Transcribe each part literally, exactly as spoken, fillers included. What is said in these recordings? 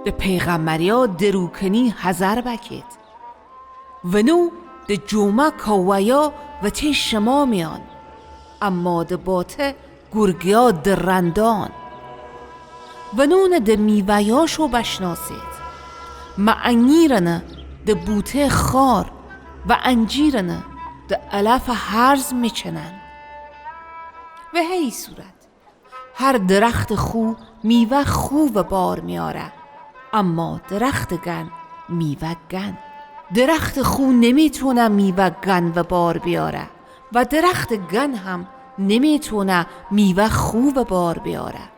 د پيغمبريا دروکني حذر بکيت. ونو د جومه کوويا وتي شما ميان، اما د باته گورگيا درندان. ونونه د ميوهياشو بشناسيت. مه انگيرنه د بوته خار و انجيرنه د علف هرز ميچنن. و هي صورت، هر درخت خو ميوه خو و بار مياره، اما درخت گن ميوه گن. درخت خو نميتونه ميوه گن و بار بياره و درخت گن هم نميتونه ميوه خو و بار بياره.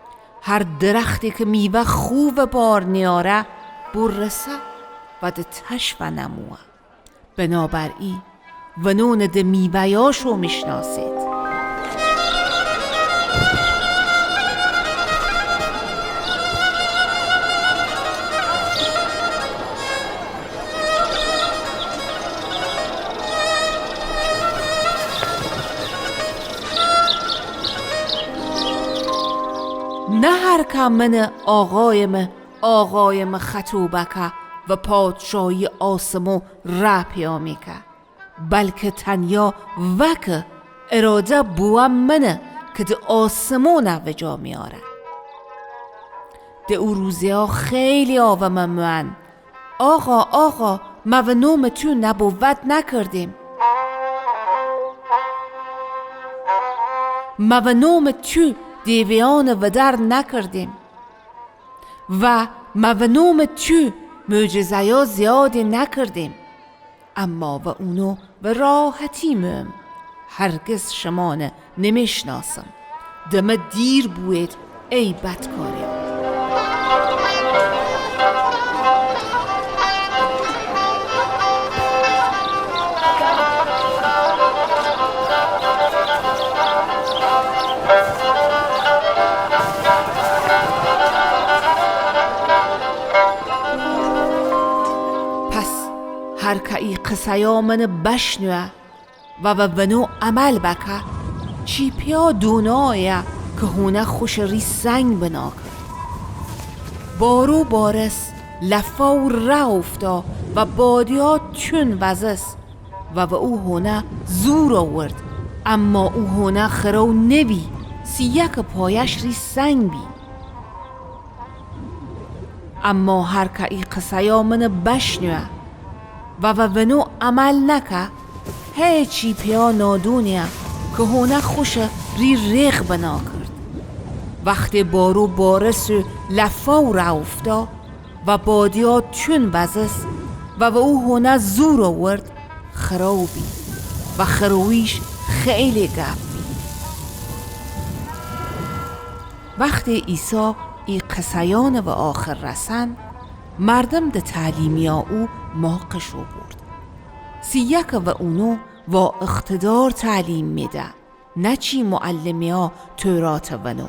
هر درختی که ميوه خو و بار نياره، بورسه و د تش و نموه. بنابر ای، ونونه د ميوهياشو ميشناسيت. نه هر که منه آقای مه، آقای مه خطو بکه و پادشاهی آسمو ره پيا ميکه، بلکه تنيا وکه اراده بوه منه که د آسمونه وجا مياره. د او روزيا خيلي آومه موئن، آقا، آقا، مه ونو مه تو نبوت نکرديم؟ مه ونو مه تو ديويانه ودر نکرديم؟ و مه ونو مه تو معجزه‌يا زيادي نکرديم؟ اما و اونو و راحتي موم، هرگز شمانه نميشناسم. د مه دير بويد، اي بدکاريان. پس هر که ای قصه‌يا منه بشنوه و و ونو عمل بکه، چيپيا دونايه که هونه خوشه ري سنگ بنا کرد. بارو بارس لفه او ره اوفتا و باديا تون وزس و و او هونه زور آورد، اما او هونه خرو نبي، سیه که پايش ري سنگ بي. اما هر که ای قصه‌يا منه بشنوه و و ونو عمل نکه، هي چيپيا نادونيه که هونه خوشه ري ريغ بنا کرد. وختی بارو بارس و لفه او ره اوفتا و باديا تون وزس و و او هونه زور آورد، خرو بي و خرويش خيلي گپ بي. وختی عيسا ای قصه‌يانه و آخر رسن، مردم د تعليميا او ماقش اوبورد. سیه که و اونو وا اقتدار تعليم ميده، نه چي معلميا تورات ونو.